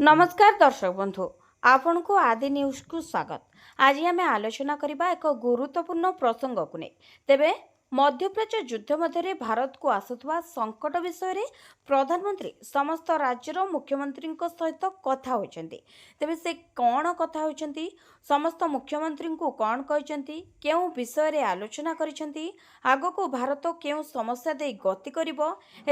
ନମସ୍କାର ଦର୍ଶକ ବନ୍ଧୁ, ଆପଣଙ୍କୁ ଆଦି ନ୍ୟୁଜକୁ ସ୍ୱାଗତ। ଆଜି ଆମେ ଆଲୋଚନା କରିବା ଏକ ଗୁରୁତ୍ୱପୂର୍ଣ୍ଣ ପ୍ରସଙ୍ଗକୁ ନେଇ। ତେବେ ମଧ୍ୟପ୍ରାଚ୍ୟ ଯୁଦ୍ଧ ମଧ୍ୟରେ ଭାରତକୁ ଆସୁଥିବା ସଙ୍କଟ ବିଷୟରେ ପ୍ରଧାନମନ୍ତ୍ରୀ ସମସ୍ତ ରାଜ୍ୟର ମୁଖ୍ୟମନ୍ତ୍ରୀଙ୍କ ସହିତ କଥା ହୋଇଛନ୍ତି। ତେବେ ସେ କ'ଣ କଥା ହୋଇଛନ୍ତି, ସମସ୍ତ ମୁଖ୍ୟମନ୍ତ୍ରୀଙ୍କୁ କ'ଣ କହିଛନ୍ତି, କେଉଁ ବିଷୟରେ ଆଲୋଚନା କରିଛନ୍ତି, ଆଗକୁ ଭାରତ କେଉଁ ସମସ୍ୟା ଦେଇ ଗତି କରିବ,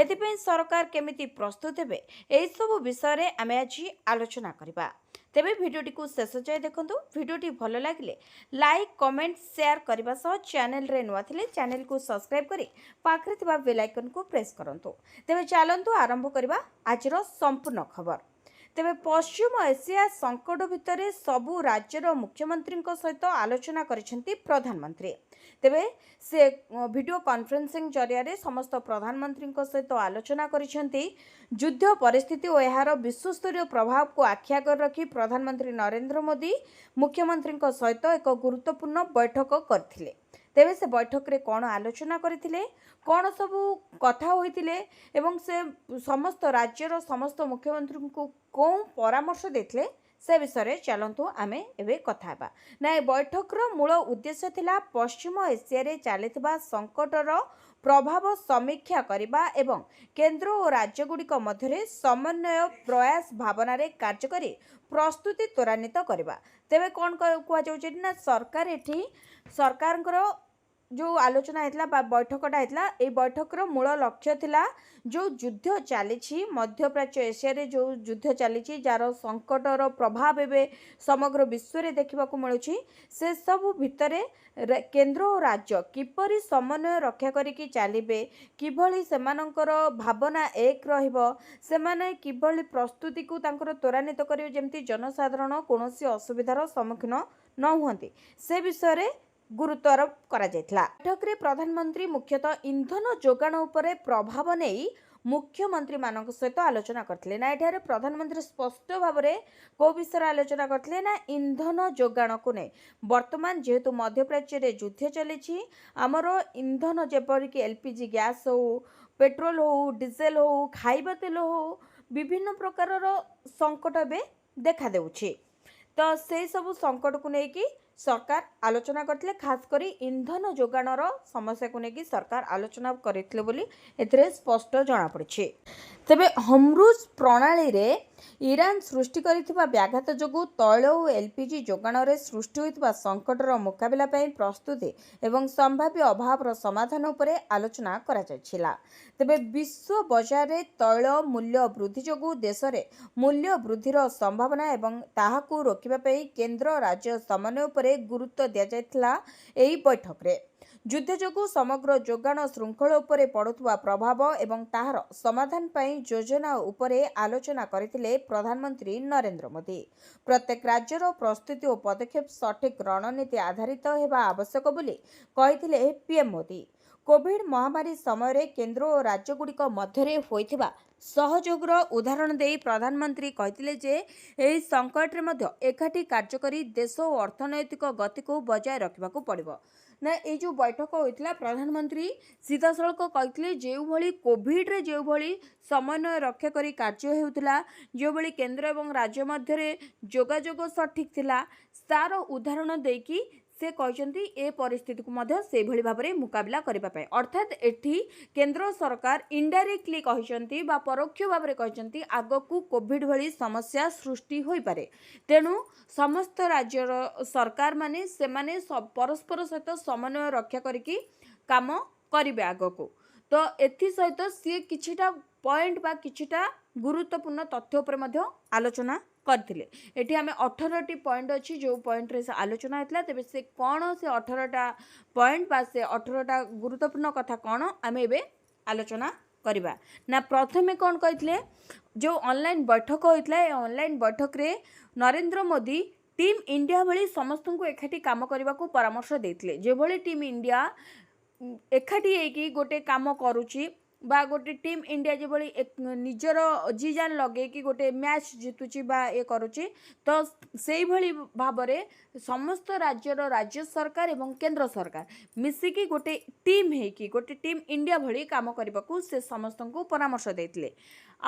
ଏଥିପାଇଁ ସରକାର କେମିତି ପ୍ରସ୍ତୁତ ହେବେ, ଏହିସବୁ ବିଷୟରେ ଆମେ ଆଜି ଆଲୋଚନା କରିବା। ତେବେ ଭିଡ଼ିଓଟିକୁ ଶେଷ ଯାଏ ଦେଖନ୍ତୁ। ଭିଡ଼ିଓଟି ଭଲ ଲାଗିଲେ ଲାଇକ୍, କମେଣ୍ଟ, ସେୟାର କରିବା ସହ ଚ୍ୟାନେଲରେ ନୂଆ ଥିଲେ ଚ୍ୟାନେଲକୁ ସବସ୍କ୍ରାଇବ୍ କରି ପାଖରେ ଥିବା ବେଲ୍ ଆଇକନ୍କୁ ପ୍ରେସ୍ କରନ୍ତୁ। ତେବେ ଚାଲନ୍ତୁ ଆରମ୍ଭ କରିବା ଆଜିର ସମ୍ପୂର୍ଣ୍ଣ ଖବର। ତେବେ ପଶ୍ଚିମ ଏସିଆ ସଙ୍କଟ ଭିତରେ ସବୁ ରାଜ୍ୟର ମୁଖ୍ୟମନ୍ତ୍ରୀଙ୍କ ସହିତ ଆଲୋଚନା କରିଛନ୍ତି ପ୍ରଧାନମନ୍ତ୍ରୀ। ତେବେ ସେ ଭିଡ଼ିଓ କନଫରେନ୍ସିଂ ଜରିଆରେ ସମସ୍ତ ପ୍ରଧାନମନ୍ତ୍ରୀଙ୍କ ସହିତ ଆଲୋଚନା କରିଛନ୍ତି। ଯୁଦ୍ଧ ପରିସ୍ଥିତି ଓ ଏହାର ବିଶ୍ୱସ୍ତରୀୟ ପ୍ରଭାବକୁ ଆଖି ଆଗରେ ରଖି ପ୍ରଧାନମନ୍ତ୍ରୀ ନରେନ୍ଦ୍ର ମୋଦି ମୁଖ୍ୟମନ୍ତ୍ରୀଙ୍କ ସହିତ ଏକ ଗୁରୁତ୍ୱପୂର୍ଣ୍ଣ ବୈଠକ କରିଥିଲେ। ତେବେ ସେ ବୈଠକରେ କ'ଣ ଆଲୋଚନା କରିଥିଲେ, କ'ଣ ସବୁ କଥା ହୋଇଥିଲେ ଏବଂ ସେ ସମସ୍ତ ରାଜ୍ୟର ସମସ୍ତ ମୁଖ୍ୟମନ୍ତ୍ରୀଙ୍କୁ କେଉଁ ପରାମର୍ଶ ଦେଇଥିଲେ, ସେ ବିଷୟରେ ଚାଲନ୍ତୁ ଆମେ ଏବେ କଥା ହେବା। ନା, ଏ ବୈଠକର ମୂଳ ଉଦ୍ଦେଶ୍ୟ ଥିଲା ପଶ୍ଚିମ ଏସିଆରେ ଚାଲିଥିବା ସଙ୍କଟର ପ୍ରଭାବ ସମୀକ୍ଷା କରିବା ଏବଂ କେନ୍ଦ୍ର ଓ ରାଜ୍ୟଗୁଡ଼ିକ ମଧ୍ୟରେ ସମନ୍ୱୟ ପ୍ରୟାସ ଭାବନାରେ କାର୍ଯ୍ୟ କରି ପ୍ରସ୍ତୁତି ତ୍ୱରାନ୍ୱିତ କରିବା। ତେବେ କ'ଣ କୁହାଯାଉଛି ନା, ସରକାର ଏଠି ସରକାରଙ୍କର ଯେଉଁ ଆଲୋଚନା ହେଇଥିଲା ବା ବୈଠକଟା ହେଇଥିଲା, ଏଇ ବୈଠକର ମୂଳ ଲକ୍ଷ୍ୟ ଥିଲା ଯେଉଁ ଯୁଦ୍ଧ ଚାଲିଛି ମଧ୍ୟପ୍ରାଚ୍ୟ ଏସିଆରେ, ଯେଉଁ ଯୁଦ୍ଧ ଚାଲିଛି, ଯାହାର ସଙ୍କଟର ପ୍ରଭାବ ଏବେ ସମଗ୍ର ବିଶ୍ୱରେ ଦେଖିବାକୁ ମିଳୁଛି, ସେସବୁ ଭିତରେ କେନ୍ଦ୍ର ଓ ରାଜ୍ୟ କିପରି ସମନ୍ୱୟ ରକ୍ଷା କରିକି ଚାଲିବେ, କିଭଳି ସେମାନଙ୍କର ଭାବନା ଏକ ରହିବ, ସେମାନେ କିଭଳି ପ୍ରସ୍ତୁତିକୁ ତାଙ୍କର ତ୍ୱରାନ୍ୱିତ କରିବେ, ଯେମିତି ଜନସାଧାରଣ କୌଣସି ଅସୁବିଧାର ସମ୍ମୁଖୀନ ନ ହୁଅନ୍ତି, ସେ ବିଷୟରେ ଗୁରୁତ୍ୱ ଆରୋପ କରାଯାଇଥିଲା। ବୈଠକରେ ପ୍ରଧାନମନ୍ତ୍ରୀ ମୁଖ୍ୟତଃ ଇନ୍ଧନ ଯୋଗାଣ ଉପରେ ପ୍ରଭାବ ନେଇ ମୁଖ୍ୟମନ୍ତ୍ରୀମାନଙ୍କ ସହିତ ଆଲୋଚନା କରିଥିଲେ। ନା, ଏଠାରେ ପ୍ରଧାନମନ୍ତ୍ରୀ ସ୍ପଷ୍ଟ ଭାବରେ କେଉଁ ବିଷୟରେ ଆଲୋଚନା କରିଥିଲେ ନା, ଇନ୍ଧନ ଯୋଗାଣକୁ ନେଇ। ବର୍ତ୍ତମାନ ଯେହେତୁ ମଧ୍ୟପ୍ରାଚ୍ୟରେ ଯୁଦ୍ଧ ଚାଲିଛି, ଆମର ଇନ୍ଧନ ଯେପରିକି ଏଲ୍ ପି ଜି ଗ୍ୟାସ୍ ହଉ, ପେଟ୍ରୋଲ ହଉ, ଡିଜେଲ ହଉ, ଖାଇବା ତେଲ ହଉ, ବିଭିନ୍ନ ପ୍ରକାରର ସଙ୍କଟ ଏବେ ଦେଖାଦେଉଛି। ତ ସେଇ ସବୁ ସଙ୍କଟକୁ ନେଇକି ସରକାର ଆଲୋଚନା କରିଥିଲେ। ଖାସ କରି ଇନ୍ଧନ ଯୋଗାଣର ସମସ୍ୟାକୁ ନେଇକି ସରକାର ଆଲୋଚନା କରିଥିଲେ ବୋଲି ଏଥିରେ ସ୍ପଷ୍ଟ ଜଣାପଡ଼ିଛି। ତେବେ ହର୍ମୁଜ ପ୍ରଣାଳୀରେ ଇରାନ ସୃଷ୍ଟି କରିଥିବା ବ୍ୟାଘାତ ଯୋଗୁଁ ତୈଳ ଓ ଏଲ୍ପିଜି ଯୋଗାଣରେ ସୃଷ୍ଟି ହୋଇଥିବା ସଙ୍କଟର ମୁକାବିଲା ପାଇଁ ପ୍ରସ୍ତୁତି ଏବଂ ସମ୍ଭାବ୍ୟ ଅଭାବର ସମାଧାନ ଉପରେ ଆଲୋଚନା କରାଯାଇଥିଲା। ତେବେ ବିଶ୍ୱ ବଜାରରେ ତୈଳ ମୂଲ୍ୟ ବୃଦ୍ଧି ଯୋଗୁଁ ଦେଶରେ ମୂଲ୍ୟ ବୃଦ୍ଧିର ସମ୍ଭାବନା ଏବଂ ତାହାକୁ ରୋକିବା ପାଇଁ କେନ୍ଦ୍ର ରାଜ୍ୟ ସମନ୍ୱୟ ଉପରେ ଗୁରୁତ୍ୱ ଦିଆଯାଇଥିଲା ଏହି ବୈଠକରେ। ଯୁଦ୍ଧ ଯୋଗୁଁ ସମଗ୍ର ଯୋଗାଣ ଶୃଙ୍ଖଳ ଉପରେ ପଡ଼ୁଥିବା ପ୍ରଭାବ ଏବଂ ତାହାର ସମାଧାନ ପାଇଁ ଯୋଜନା ଉପରେ ଆଲୋଚନା କରିଥିଲେ ପ୍ରଧାନମନ୍ତ୍ରୀ ନରେନ୍ଦ୍ର ମୋଦି। ପ୍ରତ୍ୟେକ ରାଜ୍ୟର ପ୍ରସ୍ତୁତି ଓ ପଦକ୍ଷେପ ସଠିକ୍ ରଣନୀତି ଆଧାରିତ ହେବା ଆବଶ୍ୟକ ବୋଲି କହିଥିଲେ ପିଏମ୍ ମୋଦି। କୋଭିଡ ମହାମାରୀ ସମୟରେ କେନ୍ଦ୍ର ଓ ରାଜ୍ୟଗୁଡ଼ିକ ମଧ୍ୟରେ ହୋଇଥିବା ସହଯୋଗର ଉଦାହରଣ ଦେଇ ପ୍ରଧାନମନ୍ତ୍ରୀ କହିଥିଲେ ଯେ ଏହି ସଙ୍କଟରେ ମଧ୍ୟ ଏକାଠି କାର୍ଯ୍ୟ କରି ଦେଶ ଓ ଅର୍ଥନୈତିକ ଗତିକୁ ବଜାୟ ରଖିବାକୁ ପଡ଼ିବ। ନା, ଏଇ ଯେଉଁ ବୈଠକ ହୋଇଥିଲା, ପ୍ରଧାନମନ୍ତ୍ରୀ ସିଧାସଳଖ କହିଥିଲେ ଯେଉଁଭଳି କୋଭିଡରେ ଯେଉଁଭଳି ସମନ୍ୱୟ ରକ୍ଷା କରି କାର୍ଯ୍ୟ ହେଉଥିଲା, ଯେଉଁଭଳି କେନ୍ଦ୍ର ଏବଂ ରାଜ୍ୟ ମଧ୍ୟରେ ଯୋଗାଯୋଗ ସଠିକ୍ ଥିଲା, ତାର ଉଦାହରଣ ଦେଇକି ସେ କହିଛନ୍ତି ଏ ପରିସ୍ଥିତିକୁ ମଧ୍ୟ ସେଇଭଳି ଭାବରେ ମୁକାବିଲା କରିବା ପାଇଁ। ଅର୍ଥାତ୍ ଏଠି କେନ୍ଦ୍ର ସରକାର ଇନଡାଇରେକ୍ଟଲି କହିଛନ୍ତି ବା ପରୋକ୍ଷ ଭାବରେ କହିଛନ୍ତି, ଆଗକୁ କୋଭିଡ ଭଳି ସମସ୍ୟା ସୃଷ୍ଟି ହୋଇପାରେ, ତେଣୁ ସମସ୍ତ ରାଜ୍ୟର ସରକାରମାନେ ସେମାନେ ପରସ୍ପର ସହିତ ସମନ୍ୱୟ ରକ୍ଷା କରିକି କାମ କରିବେ ଆଗକୁ। ତ ଏଥିସହିତ ସିଏ କିଛିଟା ପଏଣ୍ଟ ବା କିଛିଟା ଗୁରୁତ୍ୱପୂର୍ଣ୍ଣ ତଥ୍ୟ ଉପରେ ମଧ୍ୟ ଆଲୋଚନା କରିଥିଲେ। ଏଠି ଆମେ 18ଟି ପଏଣ୍ଟ ଅଛି, ଯେଉଁ ପଏଣ୍ଟରେ ସେ ଆଲୋଚନା ହେଇଥିଲା। ତେବେ ସେ କ'ଣ, ସେ 18ଟା ପଏଣ୍ଟ ବା ସେ 18ଟା ଗୁରୁତ୍ୱପୂର୍ଣ୍ଣ କଥା କ'ଣ, ଆମେ ଏବେ ଆଲୋଚନା କରିବା। ନା, ପ୍ରଥମେ କ'ଣ କହିଥିଲେ? ଯେଉଁ ଅନଲାଇନ୍ ବୈଠକ ହୋଇଥିଲା, ଏ ଅନଲାଇନ୍ ବୈଠକରେ ନରେନ୍ଦ୍ର ମୋଦି ଟିମ୍ ଇଣ୍ଡିଆ ଭଳି ସମସ୍ତଙ୍କୁ ଏକାଠି କାମ କରିବାକୁ ପରାମର୍ଶ ଦେଇଥିଲେ। ଯେଭଳି ଟିମ୍ ଇଣ୍ଡିଆ ଏକାଠି ହେଇକି ଗୋଟେ କାମ କରୁଛି ବା ଗୋଟେ ଟିମ୍ ଇଣ୍ଡିଆ ଯେଭଳି ନିଜର ଜି ଜାନ୍ ଲଗେଇକି ଗୋଟେ ମ୍ୟାଚ୍ ଜିତୁଛି ବା ଇଏ କରୁଛି, ତ ସେଇଭଳି ଭାବରେ ସମସ୍ତ ରାଜ୍ୟର ରାଜ୍ୟ ସରକାର ଏବଂ କେନ୍ଦ୍ର ସରକାର ମିଶିକି ଗୋଟେ ଟିମ୍ ହେଇକି, ଗୋଟେ ଟିମ୍ ଇଣ୍ଡିଆ ଭଳି କାମ କରିବାକୁ ସେ ସମସ୍ତଙ୍କୁ ପରାମର୍ଶ ଦେଇଥିଲେ।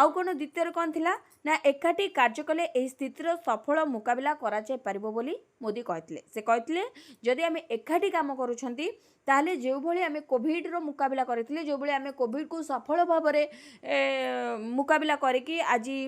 ଆଉ କ'ଣ ଦ୍ୱିତୀୟରେ କ'ଣ ଥିଲା ନା, ଏକାଠି କାର୍ଯ୍ୟ କଲେ ଏହି ସ୍ଥିତିର ସଫଳ ମୁକାବିଲା କରାଯାଇପାରିବ ବୋଲି ମୋଦି କହିଥିଲେ। ସେ କହିଥିଲେ, ଯଦି ଆମେ ଏକାଠି କାମ କରୁଛନ୍ତି, ତାହେଲେ ଯେଉଁଭଳି ଆମେ କୋଭିଡ଼ର ମୁକାବିଲା କରିଥିଲେ, ଯେଉଁଭଳି ଆମେ କୋଭିଡ଼କୁ ସଫଳ ଭାବରେ ମୁକାବିଲା କରିକି ଆଜି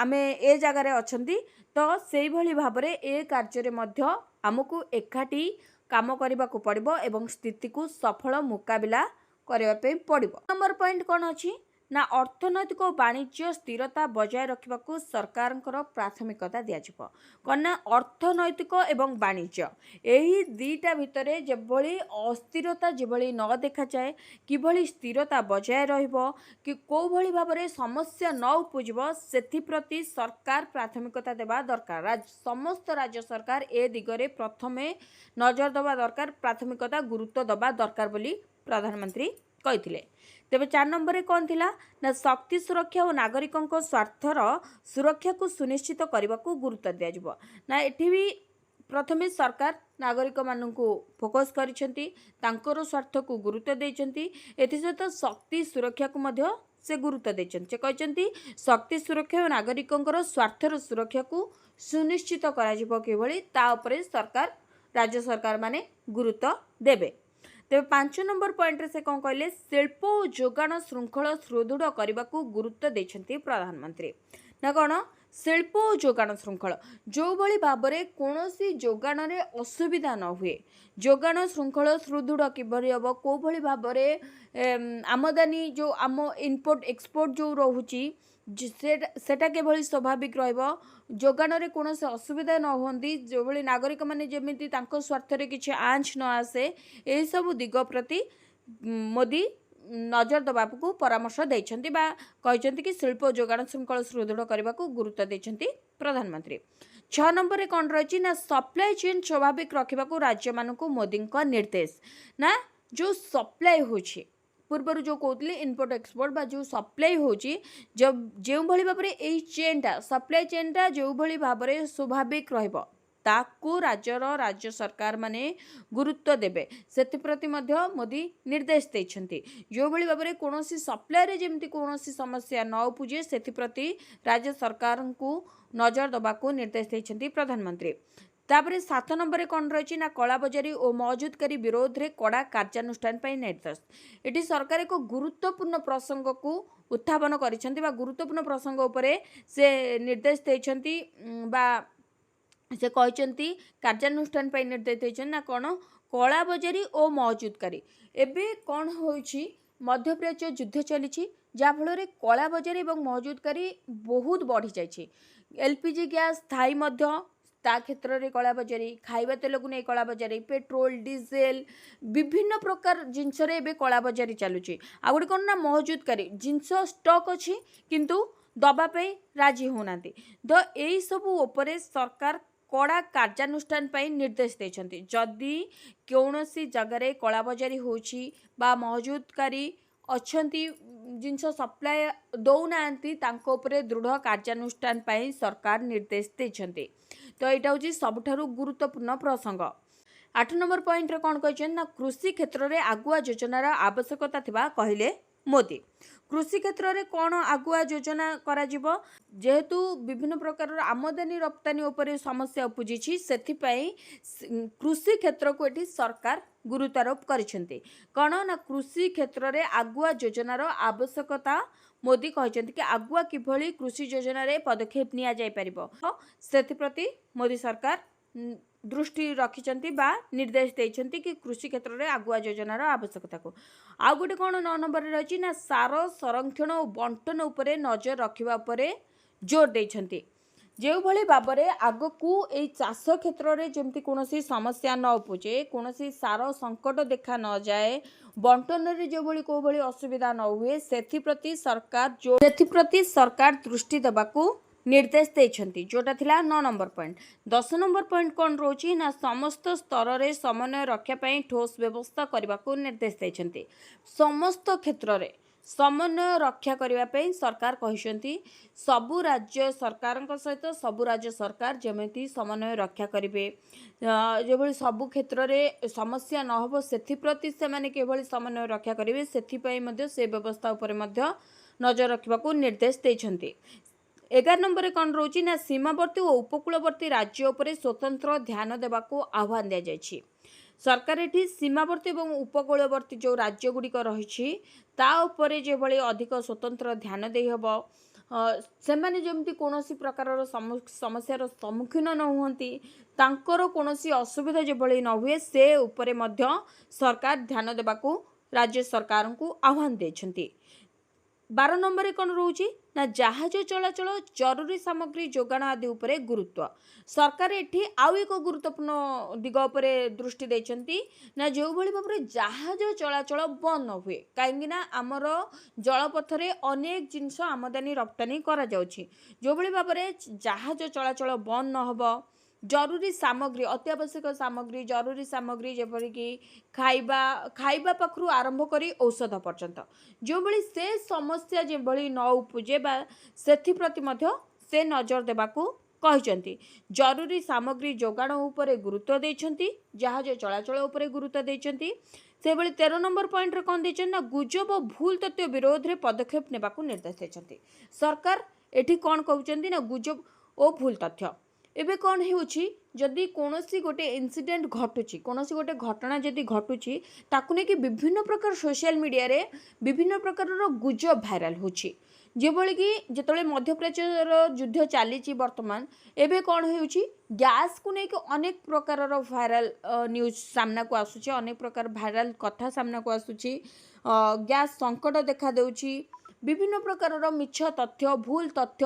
ଆମେ ଏ ଜାଗାରେ ଅଛନ୍ତି, ତ ସେଇଭଳି ଭାବରେ ଏ କାର୍ଯ୍ୟରେ ମଧ୍ୟ ଆମକୁ ଏକାଠି କାମ କରିବାକୁ ପଡ଼ିବ ଏବଂ ସ୍ଥିତିକୁ ସଫଳ ମୁକାବିଲା କରିବା ପାଇଁ ପଡ଼ିବ। ନମ୍ବର ପଏଣ୍ଟ କ'ଣ ଅଛି ନା, ଅର୍ଥନୈତିକ ଓ ବାଣିଜ୍ୟ ସ୍ଥିରତା ବଜାୟ ରଖିବାକୁ ସରକାରଙ୍କର ପ୍ରାଥମିକତା ଦିଆଯିବ। କ'ଣ ନା, ଅର୍ଥନୈତିକ ଏବଂ ବାଣିଜ୍ୟ ଏହି ଦୁଇଟା ଭିତରେ ଯେଭଳି ଅସ୍ଥିରତା ଯେଭଳି ନ ଦେଖାଯାଏ, କିଭଳି ସ୍ଥିରତା ବଜାୟ ରହିବ କି କେଉଁଭଳି ଭାବରେ ସମସ୍ୟା ନ ଉପୁଜିବ, ସେଥିପ୍ରତି ସରକାର ପ୍ରାଥମିକତା ଦେବା ଦରକାର। ସମସ୍ତ ରାଜ୍ୟ ସରକାର ଏ ଦିଗରେ ପ୍ରଥମେ ନଜର ଦେବା ଦରକାର, ପ୍ରାଥମିକତା ଗୁରୁତ୍ୱ ଦେବା ଦରକାର ବୋଲି ପ୍ରଧାନମନ୍ତ୍ରୀ କହିଥିଲେ। ତେବେ 4 ନମ୍ବରରେ କ'ଣ ଥିଲା ନା, ଶକ୍ତି ସୁରକ୍ଷା ଓ ନାଗରିକଙ୍କ ସ୍ୱାର୍ଥର ସୁରକ୍ଷାକୁ ସୁନିଶ୍ଚିତ କରିବାକୁ ଗୁରୁତ୍ୱ ଦିଆଯିବ। ନା, ଏଠି ବି ପ୍ରଥମେ ସରକାର ନାଗରିକମାନଙ୍କୁ ଫୋକସ୍ କରିଛନ୍ତି, ତାଙ୍କର ସ୍ୱାର୍ଥକୁ ଗୁରୁତ୍ୱ ଦେଇଛନ୍ତି। ଏଥିସହିତ ଶକ୍ତି ସୁରକ୍ଷାକୁ ମଧ୍ୟ ସେ ଗୁରୁତ୍ୱ ଦେଇଛନ୍ତି। ସେ କହିଛନ୍ତି, ଶକ୍ତି ସୁରକ୍ଷା ଓ ନାଗରିକଙ୍କର ସ୍ୱାର୍ଥର ସୁରକ୍ଷାକୁ ସୁନିଶ୍ଚିତ କରାଯିବ କିଭଳି, ତା ଉପରେ ସରକାର, ରାଜ୍ୟ ସରକାରମାନେ ଗୁରୁତ୍ୱ ଦେବେ। ତେବେ 5 ନମ୍ବର ପଏଣ୍ଟରେ ସେ କ'ଣ କହିଲେ? ଶିଳ୍ପ ଓ ଯୋଗାଣ ଶୃଙ୍ଖଳ ସୁଦୃଢ଼ କରିବାକୁ ଗୁରୁତ୍ୱ ଦେଇଛନ୍ତି ପ୍ରଧାନମନ୍ତ୍ରୀ। ନା କ'ଣ, ଶିଳ୍ପ ଓ ଯୋଗାଣ ଶୃଙ୍ଖଳ ଯେଉଁଭଳି ଭାବରେ କୌଣସି ଯୋଗାଣରେ ଅସୁବିଧା ନ ହୁଏ, ଯୋଗାଣ ଶୃଙ୍ଖଳ ସୁଦୃଢ଼ କିଭଳି ହେବ, କେଉଁଭଳି ଭାବରେ ଆମଦାନୀ ଯେଉଁ ଆମ ଇମ୍ପୋର୍ଟ ଏକ୍ସପୋର୍ଟ ଯେଉଁ ରହୁଛି, ସେଟା କିଭଳି ସ୍ୱାଭାବିକ ରହିବ, ଯୋଗାଣରେ କୌଣସି ଅସୁବିଧା ନ ହୁଅନ୍ତି, ଯେଉଁଭଳି ନାଗରିକମାନେ ଯେମିତି ତାଙ୍କ ସ୍ୱାର୍ଥରେ କିଛି ଆଞ୍ଚ ନ ଆସେ, ଏହିସବୁ ଦିଗ ପ୍ରତି ମୋଦି ନଜର ଦେବାକୁ ପରାମର୍ଶ ଦେଇଛନ୍ତି ବା କହିଛନ୍ତି କି ଶିଳ୍ପ ଯୋଗାଣ ଶୃଙ୍ଖଳ ସୁଦୃଢ଼ କରିବାକୁ ଗୁରୁତ୍ୱ ଦେଇଛନ୍ତି ପ୍ରଧାନମନ୍ତ୍ରୀ। 6 ନମ୍ବରରେ କ'ଣ ରହିଛି ନା, ସପ୍ଲାଏ ଚେନ୍ ସ୍ୱାଭାବିକ ରଖିବାକୁ ରାଜ୍ୟମାନଙ୍କୁ ମୋଦିଙ୍କ ନିର୍ଦ୍ଦେଶ। ନା, ଯେଉଁ ସପ୍ଲାଏ ହେଉଛି, ପୂର୍ବରୁ ଯେଉଁ କହୁଥିଲି ଇମ୍ପୋର୍ଟ ଏକ୍ସପୋର୍ଟ ବା ଯେଉଁ ସପ୍ଲାଏ ହେଉଛି, ଯେଉଁଭଳି ଭାବରେ ଏଇ ଚେନ୍ଟା, ସପ୍ଲାଏ ଚେନ୍ଟା ଯେଉଁଭଳି ଭାବରେ ସ୍ୱାଭାବିକ ରହିବ, ତାକୁ ରାଜ୍ୟର ରାଜ୍ୟ ସରକାରମାନେ ଗୁରୁତ୍ୱ ଦେବେ, ସେଥିପ୍ରତି ମଧ୍ୟ ମୋଦି ନିର୍ଦ୍ଦେଶ ଦେଇଛନ୍ତି। ଯେଉଁଭଳି ଭାବରେ କୌଣସି ସପ୍ଲାଏରେ ଯେମିତି କୌଣସି ସମସ୍ୟା ନ ଉପୁଜେ, ସେଥିପ୍ରତି ରାଜ୍ୟ ସରକାରଙ୍କୁ ନଜର ଦେବାକୁ ନିର୍ଦ୍ଦେଶ ଦେଇଛନ୍ତି ପ୍ରଧାନମନ୍ତ୍ରୀ। ତାପରେ 7 ନମ୍ବରରେ କ'ଣ ରହିଛି ନା, କଳାବଜାରୀ ଓ ମହଜୁଦକାରୀ ବିରୋଧରେ କଡ଼ା କାର୍ଯ୍ୟାନୁଷ୍ଠାନ ପାଇଁ ନିର୍ଦ୍ଦେଶ। ଏଠି ସରକାର ଏକ ଗୁରୁତ୍ୱପୂର୍ଣ୍ଣ ପ୍ରସଙ୍ଗକୁ ଉତ୍ଥାପନ କରିଛନ୍ତି ବା ଗୁରୁତ୍ୱପୂର୍ଣ୍ଣ ପ୍ରସଙ୍ଗ ଉପରେ ସେ ନିର୍ଦ୍ଦେଶ ଦେଇଛନ୍ତି ବା ସେ କହିଛନ୍ତି, କାର୍ଯ୍ୟାନୁଷ୍ଠାନ ପାଇଁ ନିର୍ଦ୍ଦେଶ ଦେଇଛନ୍ତି। ନା କ'ଣ, କଳାବଜାରୀ ଓ ମହଜୁଦକାରୀ। ଏବେ କ'ଣ ହେଉଛି, ମଧ୍ୟପ୍ରାଚ୍ୟ ଯୁଦ୍ଧ ଚାଲିଛି, ଯାହାଫଳରେ କଳାବଜାରୀ ଏବଂ ମହଜୁଦକାରୀ ବହୁତ ବଢ଼ିଯାଇଛି। ଏଲ୍ ପି ଜି ଗ୍ୟାସ୍ ଥାଇ ମଧ୍ୟ ତା କ୍ଷେତ୍ରରେ କଳାବଜାରୀ, ଖାଇବା ତେଲକୁ ନେଇ କଳାବଜାରୀ, ପେଟ୍ରୋଲ, ଡିଜେଲ, ବିଭିନ୍ନ ପ୍ରକାର ଜିନିଷରେ ଏବେ କଳାବଜାରୀ ଚାଲୁଛି। ଆଉ ଗୋଟେ କ'ଣ ନା, ମହଜୁଦକାରୀ, ଜିନିଷ ଷ୍ଟକ୍ ଅଛି କିନ୍ତୁ ଦେବା ପାଇଁ ରାଜି ହେଉନାହାନ୍ତି। ତ ଏଇସବୁ ଉପରେ ସରକାର କଡ଼ା କାର୍ଯ୍ୟାନୁଷ୍ଠାନ ପାଇଁ ନିର୍ଦ୍ଦେଶ ଦେଇଛନ୍ତି। ଯଦି କୌଣସି ଜାଗାରେ କଳାବଜାରୀ ହେଉଛି ବା ମହଜୁଦକାରୀ ଅଛନ୍ତି, ଜିନିଷ ସପ୍ଲାଏ ଦେଉନାହାନ୍ତି, ତାଙ୍କ ଉପରେ ଦୃଢ଼ କାର୍ଯ୍ୟାନୁଷ୍ଠାନ ପାଇଁ ସରକାର ନିର୍ଦ୍ଦେଶ ଦେଇଛନ୍ତି। ତ ଏଇଟା ହେଉଛି ସବୁଠାରୁ ଗୁରୁତ୍ୱପୂର୍ଣ୍ଣ ପ୍ରସଙ୍ଗ। 8 ନମ୍ବର ପଏଣ୍ଟରେ କ'ଣ କହିଛନ୍ତି ନା, କୃଷି କ୍ଷେତ୍ରରେ ଆଗୁଆ ଯୋଜନାର ଆବଶ୍ୟକତା ଥିବା କହିଲେ ମୋଦି। କୃଷି କ୍ଷେତ୍ରରେ କ'ଣ ଆଗୁଆ ଯୋଜନା କରାଯିବ? ଯେହେତୁ ବିଭିନ୍ନ ପ୍ରକାରର ଆମଦାନୀ ରପ୍ତାନୀ ଉପରେ ସମସ୍ୟା ଉପୁଜିଛି, ସେଥିପାଇଁ କୃଷି କ୍ଷେତ୍ରକୁ ଏଠି ସରକାର ଗୁରୁତ୍ୱାରୋପ କରିଛନ୍ତି। କ'ଣ ନା, କୃଷି କ୍ଷେତ୍ରରେ ଆଗୁଆ ଯୋଜନାର ଆବଶ୍ୟକତା ମୋଦି କହିଛନ୍ତି କି ଆଗୁଆ କିଭଳି କୃଷି ଯୋଜନାରେ ପଦକ୍ଷେପ ନିଆଯାଇପାରିବ, ସେଥିପ୍ରତି ମୋଦି ସରକାର ଦୃଷ୍ଟି ରଖିଛନ୍ତି ବା ନିର୍ଦ୍ଦେଶ ଦେଇଛନ୍ତି କି କୃଷି କ୍ଷେତ୍ରରେ ଆଗୁଆ ଯୋଜନାର ଆବଶ୍ୟକତାକୁ। ଆଉ ଗୋଟେ କ'ଣ 9 ନମ୍ବରରେ ରହିଛି ନା, ସାର ସଂରକ୍ଷଣ ଓ ବଣ୍ଟନ ଉପରେ ନଜର ରଖିବା ଉପରେ ଜୋର ଦେଇଛନ୍ତି। ଯେଉଁଭଳି ଭାବରେ ଆଗକୁ ଏଇ ଚାଷ କ୍ଷେତ୍ରରେ ଯେମିତି କୌଣସି ସମସ୍ୟା ନ ଉପୁଜେ, କୌଣସି ସାର ସଙ୍କଟ ଦେଖା ନଯାଏ, ବଣ୍ଟନରେ ଯେଉଁଭଳି କେଉଁଭଳି ଅସୁବିଧା ନ ହୁଏ, ସେଥିପ୍ରତି ସରକାର ଦୃଷ୍ଟି ଦେବାକୁ ନିର୍ଦ୍ଦେଶ ଦେଇଛନ୍ତି, ଯେଉଁଟା ଥିଲା 9 ନମ୍ବର ପଏଣ୍ଟ। 10 ନମ୍ବର ପଏଣ୍ଟ କ'ଣ ରହୁଛି ନା, ସମସ୍ତ ସ୍ତରରେ ସମନ୍ୱୟ ରକ୍ଷା ପାଇଁ ଠୋସ୍ ବ୍ୟବସ୍ଥା କରିବାକୁ ନିର୍ଦ୍ଦେଶ ଦେଇଛନ୍ତି। ସମସ୍ତ କ୍ଷେତ୍ରରେ ସମନ୍ୱୟ ରକ୍ଷା କରିବା ପାଇଁ ସରକାର କହିଛନ୍ତି। ସବୁ ରାଜ୍ୟ ସରକାରଙ୍କ ସହିତ ସବୁ ରାଜ୍ୟ ସରକାର ଯେମିତି ସମନ୍ୱୟ ରକ୍ଷା କରିବେ, ଯେଭଳି ସବୁ କ୍ଷେତ୍ରରେ ସମସ୍ୟା ନ ହେବ, ସେଥିପ୍ରତି ସେମାନେ କିଭଳି ସମନ୍ୱୟ ରକ୍ଷା କରିବେ, ସେଥିପାଇଁ ମଧ୍ୟ ସେ ବ୍ୟବସ୍ଥା ଉପରେ ମଧ୍ୟ ନଜର ରଖିବାକୁ ନିର୍ଦ୍ଦେଶ ଦେଇଛନ୍ତି। 11 ନମ୍ବରରେ କ'ଣ ରହୁଛି ନା, ସୀମାବର୍ତ୍ତୀ ଓ ଉପକୂଳବର୍ତ୍ତୀ ରାଜ୍ୟ ଉପରେ ସ୍ୱତନ୍ତ୍ର ଧ୍ୟାନ ଦେବାକୁ ଆହ୍ୱାନ ଦିଆଯାଇଛି। ସରକାର ଏଠି ସୀମାବର୍ତ୍ତୀ ଏବଂ ଉପକୂଳବର୍ତ୍ତୀ ଯେଉଁ ରାଜ୍ୟ ଗୁଡ଼ିକ ରହିଛି, ତା ଉପରେ ଯେଭଳି ଅଧିକ ସ୍ୱତନ୍ତ୍ର ଧ୍ୟାନ ଦେଇହେବ, ସେମାନେ ଯେମିତି କୌଣସି ପ୍ରକାରର ସମସ୍ୟାର ସମ୍ମୁଖୀନ ନ ହୁଅନ୍ତି, ତାଙ୍କର କୌଣସି ଅସୁବିଧା ଯେଭଳି ନ ହୁଏ, ସେ ଉପରେ ମଧ୍ୟ ସରକାର ଧ୍ୟାନ ଦେବାକୁ ରାଜ୍ୟ ସରକାରଙ୍କୁ ଆହ୍ୱାନ ଦେଇଛନ୍ତି। 12 ନମ୍ବରରେ କ'ଣ ରହୁଛି ନା, ଜାହାଜ ଚଳାଚଳ, ଜରୁରୀ ସାମଗ୍ରୀ ଯୋଗାଣ ଆଦି ଉପରେ ଗୁରୁତ୍ୱ। ସରକାର ଏଠି ଆଉ ଏକ ଗୁରୁତ୍ୱପୂର୍ଣ୍ଣ ଦିଗ ଉପରେ ଦୃଷ୍ଟି ଦେଇଛନ୍ତି ନା, ଯେଉଁଭଳି ଭାବରେ ଜାହାଜ ଚଳାଚଳ ବନ୍ଦ ନ ହୁଏ, କାହିଁକିନା ଆମର ଜଳପଥରେ ଅନେକ ଜିନିଷ ଆମଦାନୀ ରପ୍ତାନି କରାଯାଉଛି। ଯେଉଁଭଳି ଭାବରେ ଜାହାଜ ଚଳାଚଳ ବନ୍ଦ ନ ହେବ, ଜରୁରୀ ସାମଗ୍ରୀ, ଅତ୍ୟାବଶ୍ୟକ ସାମଗ୍ରୀ, ଜରୁରୀ ସାମଗ୍ରୀ ଯେପରିକି ଖାଇବା ପାଖରୁ ଆରମ୍ଭ କରି ଔଷଧ ପର୍ଯ୍ୟନ୍ତ, ଯେଉଁଭଳି ସେ ସମସ୍ୟା ଯେଭଳି ନ ଉପୁଜେ ବା ସେଥିପ୍ରତି ମଧ୍ୟ ସେ ନଜର ଦେବାକୁ କହିଛନ୍ତି। ଜରୁରୀ ସାମଗ୍ରୀ ଯୋଗାଣ ଉପରେ ଗୁରୁତ୍ୱ ଦେଇଛନ୍ତି, ଜାହାଜ ଚଳାଚଳ ଉପରେ ଗୁରୁତ୍ୱ ଦେଇଛନ୍ତି। ସେଭଳି 13 ନମ୍ବର ପଏଣ୍ଟରେ କ'ଣ ଦେଇଛନ୍ତି ନା, ଗୁଜବ ଓ ଭୁଲ ତଥ୍ୟ ବିରୋଧରେ ପଦକ୍ଷେପ ନେବାକୁ ନିର୍ଦ୍ଦେଶ ଦେଇଛନ୍ତି। ସରକାର ଏଠି କ'ଣ କହୁଛନ୍ତି ନା, ଗୁଜବ ଓ ଭୁଲ ତଥ୍ୟ। ଏବେ କ'ଣ ହେଉଛି, ଯଦି କୌଣସି ଗୋଟେ ଇନସିଡେଣ୍ଟ ଘଟୁଛି, କୌଣସି ଗୋଟେ ଘଟଣା ଯଦି ଘଟୁଛି, ତାକୁ ନେଇକି ବିଭିନ୍ନ ପ୍ରକାର ସୋସିଆଲ ମିଡ଼ିଆରେ ବିଭିନ୍ନ ପ୍ରକାରର ଗୁଜବ ଭାଇରାଲ ହେଉଛି। ଯେଭଳିକି ଯେତେବେଳେ ମଧ୍ୟପ୍ରାଚ୍ୟର ଯୁଦ୍ଧ ଚାଲିଛି ବର୍ତ୍ତମାନ, ଏବେ କ'ଣ ହେଉଛି, ଗ୍ୟାସ୍କୁ ନେଇକି ଅନେକ ପ୍ରକାରର ଭାଇରାଲ ନ୍ୟୁଜ୍ ସାମ୍ନାକୁ ଆସୁଛି, ଅନେକ ପ୍ରକାର ଭାଇରାଲ କଥା ସାମ୍ନାକୁ ଆସୁଛି। ଗ୍ୟାସ୍ ସଙ୍କଟ ଦେଖାଦେଉଛି, ବିଭିନ୍ନ ପ୍ରକାରର ମିଛ ତଥ୍ୟ, ଭୁଲ ତଥ୍ୟ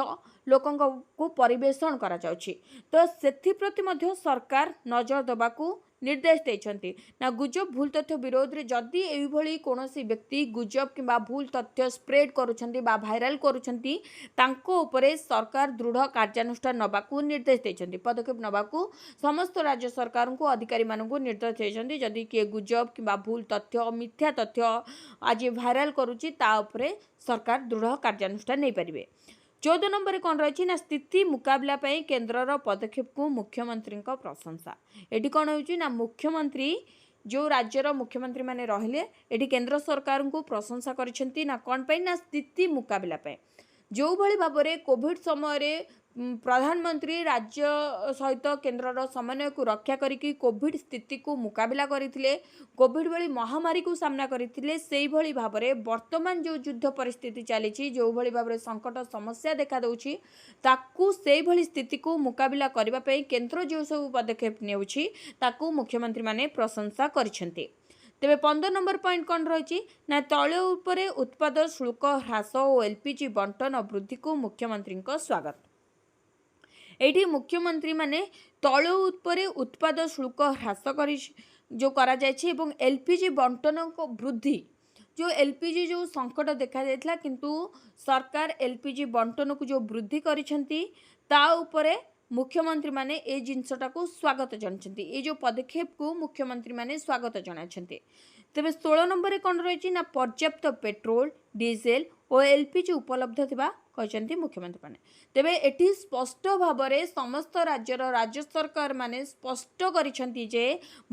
ଲୋକଙ୍କୁ ପରିବେଷଣ କରାଯାଉଛି। ତ ସେଥିପ୍ରତି ମଧ୍ୟ ସରକାର ନଜର ଦେବାକୁ ନିର୍ଦ୍ଦେଶ ଦେଇଛନ୍ତି ନା, ଗୁଜବ ଭୁଲ ତଥ୍ୟ ବିରୋଧରେ ଯଦି ଏଇଭଳି କୌଣସି ବ୍ୟକ୍ତି ଗୁଜବ କିମ୍ବା ଭୁଲ ତଥ୍ୟ ସ୍ପ୍ରେଡ୍ କରୁଛନ୍ତି ବା ଭାଇରାଲ କରୁଛନ୍ତି, ତାଙ୍କ ଉପରେ ସରକାର ଦୃଢ଼ କାର୍ଯ୍ୟାନୁଷ୍ଠାନ ନେବାକୁ ନିର୍ଦ୍ଦେଶ ଦେଇଛନ୍ତି। ପଦକ୍ଷେପ ନେବାକୁ ସମସ୍ତ ରାଜ୍ୟ ସରକାରଙ୍କୁ, ଅଧିକାରୀମାନଙ୍କୁ ନିର୍ଦ୍ଦେଶ ଦେଇଛନ୍ତି। ଯଦି କିଏ ଗୁଜବ କିମ୍ବା ଭୁଲ ତଥ୍ୟ, ମିଥ୍ୟା ତଥ୍ୟ ଆଜି ଭାଇରାଲ କରୁଛି, ତା ଉପରେ ସରକାର ଦୃଢ଼ କାର୍ଯ୍ୟାନୁଷ୍ଠାନ ନେଇପାରିବେ। 14 ନମ୍ବରରେ କ'ଣ ରହିଛି ନା, ସ୍ଥିତି ମୁକାବିଲା ପାଇଁ କେନ୍ଦ୍ରର ପଦକ୍ଷେପକୁ ମୁଖ୍ୟମନ୍ତ୍ରୀଙ୍କ ପ୍ରଶଂସା। ଏଠି କ'ଣ ହେଉଛି ନା, ମୁଖ୍ୟମନ୍ତ୍ରୀ, ଯେଉଁ ରାଜ୍ୟର ମୁଖ୍ୟମନ୍ତ୍ରୀମାନେ ରହିଲେ, ଏଠି କେନ୍ଦ୍ର ସରକାରଙ୍କୁ ପ୍ରଶଂସା କରିଛନ୍ତି ନା କ'ଣ ପାଇଁ ନା, ସ୍ଥିତି ମୁକାବିଲା ପାଇଁ। ଯେଉଁଭଳି ଭାବରେ କୋଭିଡ଼ ସମୟରେ ପ୍ରଧାନମନ୍ତ୍ରୀ ରାଜ୍ୟ ସହିତ କେନ୍ଦ୍ରର ସମନ୍ୱୟକୁ ରକ୍ଷା କରିକି କୋଭିଡ଼ ସ୍ଥିତିକୁ ମୁକାବିଲା କରିଥିଲେ, କୋଭିଡ଼ ଭଳି ମହାମାରୀକୁ ସାମ୍ନା କରିଥିଲେ, ସେଇଭଳି ଭାବରେ ବର୍ତ୍ତମାନ ଯେଉଁ ଯୁଦ୍ଧ ପରିସ୍ଥିତି ଚାଲିଛି, ଯେଉଁଭଳି ଭାବରେ ସଙ୍କଟ ସମସ୍ୟା ଦେଖାଦେଉଛି, ତାକୁ ସେଇଭଳି ସ୍ଥିତିକୁ ମୁକାବିଲା କରିବା ପାଇଁ କେନ୍ଦ୍ର ଯେଉଁ ସବୁ ପଦକ୍ଷେପ ନେଉଛି, ତାକୁ ମୁଖ୍ୟମନ୍ତ୍ରୀମାନେ ପ୍ରଶଂସା କରିଛନ୍ତି। ତେବେ 15 ନମ୍ବର ପଏଣ୍ଟ କ'ଣ ରହିଛି ନା, ତୈଳ ଉପରେ ଉତ୍ପାଦ ଶୁଳ୍କ ହ୍ରାସ ଓ ଏଲ୍ପିଜି ବଣ୍ଟନ ବୃଦ୍ଧିକୁ ମୁଖ୍ୟମନ୍ତ୍ରୀଙ୍କ ସ୍ୱାଗତ। ଏଇଠି ମୁଖ୍ୟମନ୍ତ୍ରୀମାନେ ତୈଳ ଉପରେ ଉତ୍ପାଦ ଶୁଳ୍କ ହ୍ରାସ କରି ଯେଉଁ କରାଯାଇଛି ଏବଂ ଏଲ୍ପିଜି ବଣ୍ଟନଙ୍କ ବୃଦ୍ଧି, ଯେଉଁ ଏଲ୍ପିଜି ଯେଉଁ ସଙ୍କଟ ଦେଖାଯାଇଥିଲା, କିନ୍ତୁ ସରକାର ଏଲ୍ପିଜି ବଣ୍ଟନକୁ ଯେଉଁ ବୃଦ୍ଧି କରିଛନ୍ତି, ତା ଉପରେ ମୁଖ୍ୟମନ୍ତ୍ରୀମାନେ ଏ ଜିନିଷଟାକୁ ସ୍ୱାଗତ ଜଣାଇଛନ୍ତି। ଏ ଯେଉଁ ପଦକ୍ଷେପକୁ ମୁଖ୍ୟମନ୍ତ୍ରୀମାନେ ସ୍ୱାଗତ ଜଣାଇଛନ୍ତି। ତେବେ 16 ନମ୍ବରରେ କ'ଣ ରହିଛି ନା, ପର୍ଯ୍ୟାପ୍ତ ପେଟ୍ରୋଲ, ଡିଜେଲ ଓ ଏଲ୍ପିଜି ଉପଲବ୍ଧ ଥିବା କହିଛନ୍ତି ମୁଖ୍ୟମନ୍ତ୍ରୀମାନେ। ତେବେ ଏଠି ସ୍ପଷ୍ଟ ଭାବରେ ସମସ୍ତ ରାଜ୍ୟର ରାଜ୍ୟ ସରକାରମାନେ ସ୍ପଷ୍ଟ କରିଛନ୍ତି ଯେ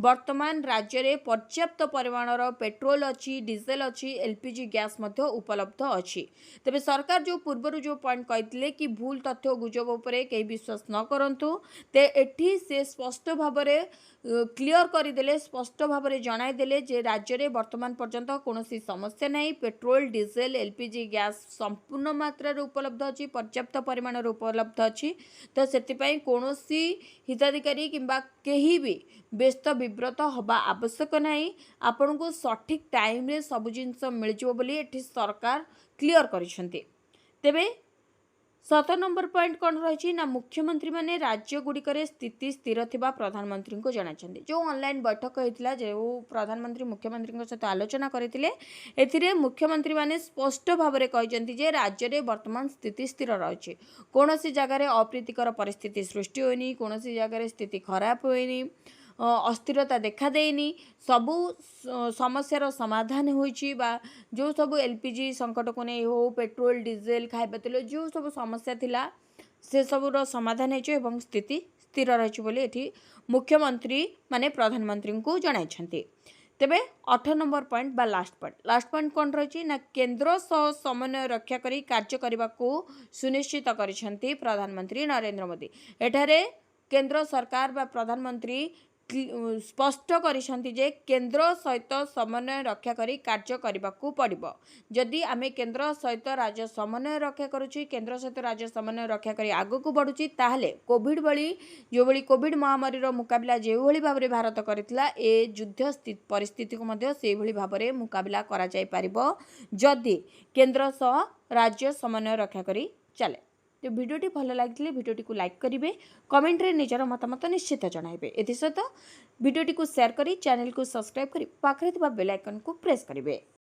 ବର୍ତ୍ତମାନ ରାଜ୍ୟରେ ପର୍ଯ୍ୟାପ୍ତ ପରିମାଣର ପେଟ୍ରୋଲ ଅଛି, ଡିଜେଲ ଅଛି, ଏଲ୍ପିଜି ଗ୍ୟାସ୍ ମଧ୍ୟ ଉପଲବ୍ଧ ଅଛି। ତେବେ ସରକାର ଯେଉଁ ପୂର୍ବରୁ ଯେଉଁ ପଏଣ୍ଟ କହିଥିଲେ କି ଭୁଲ ତଥ୍ୟ ଗୁଜବ ଉପରେ କେହି ବିଶ୍ୱାସ ନ କରନ୍ତୁ, ତେ ଏଠି ସେ ସ୍ପଷ୍ଟ ଭାବରେ କ୍ଲିଅର କରିଦେଲେ, ସ୍ପଷ୍ଟ ଭାବରେ ଜଣାଇଦେଲେ ଯେ ରାଜ୍ୟରେ ବର୍ତ୍ତମାନ ପର୍ଯ୍ୟନ୍ତ କୌଣସି ସମସ୍ୟା ନାହିଁ। ପେଟ୍ରୋଲ, ଡିଜେଲ, ଏଲ୍ପିଜି ଗ୍ୟାସ୍ ସମ୍ପୂର୍ଣ୍ଣ ମାତ୍ରାରେ ଉପଲବ୍ଧ ଅଛି, ପର୍ଯ୍ୟାପ୍ତ ପରିମାଣରେ ଉପଲବ୍ଧ ଅଛି। ତ ସେଥିପାଇଁ କୌଣସି ହିତାଧିକାରୀ କିମ୍ବା କେହି ବି ବ୍ୟସ୍ତ ବିବ୍ରତ ହେବା ଆବଶ୍ୟକ ନାହିଁ, ଆପଣଙ୍କୁ ସଠିକ୍ ଟାଇମ୍ରେ ସବୁ ଜିନିଷ ମିଳିଯିବ ବୋଲି ଏଠି ସରକାର କ୍ଲିଅର କରିଛନ୍ତି। ତେବେ 17 ନମ୍ବର ପଏଣ୍ଟ କ'ଣ ରହିଛି ନା, ମୁଖ୍ୟମନ୍ତ୍ରୀମାନେ ରାଜ୍ୟଗୁଡ଼ିକରେ ସ୍ଥିତି ସ୍ଥିର ଥିବା ପ୍ରଧାନମନ୍ତ୍ରୀଙ୍କୁ ଜଣାଇଛନ୍ତି। ଯେଉଁ ଅନଲାଇନ୍ ବୈଠକ ହୋଇଥିଲା, ଯେଉଁ ପ୍ରଧାନମନ୍ତ୍ରୀ ମୁଖ୍ୟମନ୍ତ୍ରୀଙ୍କ ସହିତ ଆଲୋଚନା କରିଥିଲେ, ଏଥିରେ ମୁଖ୍ୟମନ୍ତ୍ରୀମାନେ ସ୍ପଷ୍ଟ ଭାବରେ କହିଛନ୍ତି ଯେ ରାଜ୍ୟରେ ବର୍ତ୍ତମାନ ସ୍ଥିତି ସ୍ଥିର ରହିଛି, କୌଣସି ଜାଗାରେ ଅପ୍ରୀତିକର ପରିସ୍ଥିତି ସୃଷ୍ଟି ହୋଇନି, କୌଣସି ଜାଗାରେ ସ୍ଥିତି ଖରାପ ହୋଇନି, ଅସ୍ଥିରତା ଦେଖାଦେଇନି, ସବୁ ସମସ୍ୟାର ସମାଧାନ ହୋଇଛି ବା ଯେଉଁ ସବୁ ଏଲ୍ପିଜି ସଙ୍କଟକୁ ନେଇ ହେଉ, ପେଟ୍ରୋଲ, ଡିଜେଲ, ଖାଇବା ତେଲ ଯେଉଁ ସବୁ ସମସ୍ୟା ଥିଲା, ସେସବୁର ସମାଧାନ ହେଇଛି ଏବଂ ସ୍ଥିତି ସ୍ଥିର ରହିଛି ବୋଲି ଏଠି ମୁଖ୍ୟମନ୍ତ୍ରୀ ମାନେ ପ୍ରଧାନମନ୍ତ୍ରୀଙ୍କୁ ଜଣାଇଛନ୍ତି। ତେବେ 8 ନମ୍ବର ପଏଣ୍ଟ ବା ଲାଷ୍ଟ ପଏଣ୍ଟ, ଲାଷ୍ଟ ପଏଣ୍ଟ କ'ଣ ରହିଛି ନା, କେନ୍ଦ୍ର ସହ ସମନ୍ୱୟ ରକ୍ଷା କରି କାର୍ଯ୍ୟ କରିବାକୁ ସୁନିଶ୍ଚିତ କରିଛନ୍ତି ପ୍ରଧାନମନ୍ତ୍ରୀ ନରେନ୍ଦ୍ର ମୋଦି। ଏଠାରେ କେନ୍ଦ୍ର ସରକାର ବା ପ୍ରଧାନମନ୍ତ୍ରୀ ସ୍ପଷ୍ଟ କରିଛନ୍ତି ଯେ କେନ୍ଦ୍ର ସହିତ ସମନ୍ୱୟ ରକ୍ଷା କରି କାର୍ଯ୍ୟ କରିବାକୁ ପଡ଼ିବ। ଯଦି ଆମେ କେନ୍ଦ୍ର ସହିତ ରାଜ୍ୟ ସମନ୍ୱୟ ରକ୍ଷା କରୁଛି, କେନ୍ଦ୍ର ସହିତ ରାଜ୍ୟ ସମନ୍ୱୟ ରକ୍ଷା କରି ଆଗକୁ ବଢ଼ୁଛି, ତାହେଲେ କୋଭିଡ଼ ଭଳି, ଯେଉଁଭଳି କୋଭିଡ଼ ମହାମାରୀର ମୁକାବିଲା ଯେଉଁଭଳି ଭାବରେ ଭାରତ କରିଥିଲା, ଏ ଯୁଦ୍ଧ ପରିସ୍ଥିତିକୁ ମଧ୍ୟ ସେଇଭଳି ଭାବରେ ମୁକାବିଲା କରାଯାଇପାରିବ, ଯଦି କେନ୍ଦ୍ର ସହ ରାଜ୍ୟ ସମନ୍ୱୟ ରକ୍ଷା କରି ଚାଲେ। ତ ଭିଡ଼ିଓଟି ଭଲ ଲାଗିଥିଲେ ଭିଡ଼ିଓଟିକୁ ଲାଇକ୍ କରିବେ, କମେଣ୍ଟରେ ନିଜର ମତାମତ ନିଶ୍ଚିତ ଜଣାଇବେ। ଏଥିସହିତ ଭିଡ଼ିଓଟିକୁ ସେୟାର କରି ଚ୍ୟାନେଲକୁ ସବସ୍କ୍ରାଇବ୍ କରି ପାଖରେ ଥିବା ବେଲ୍ ଆଇକନ୍କୁ ପ୍ରେସ୍ କରିବେ।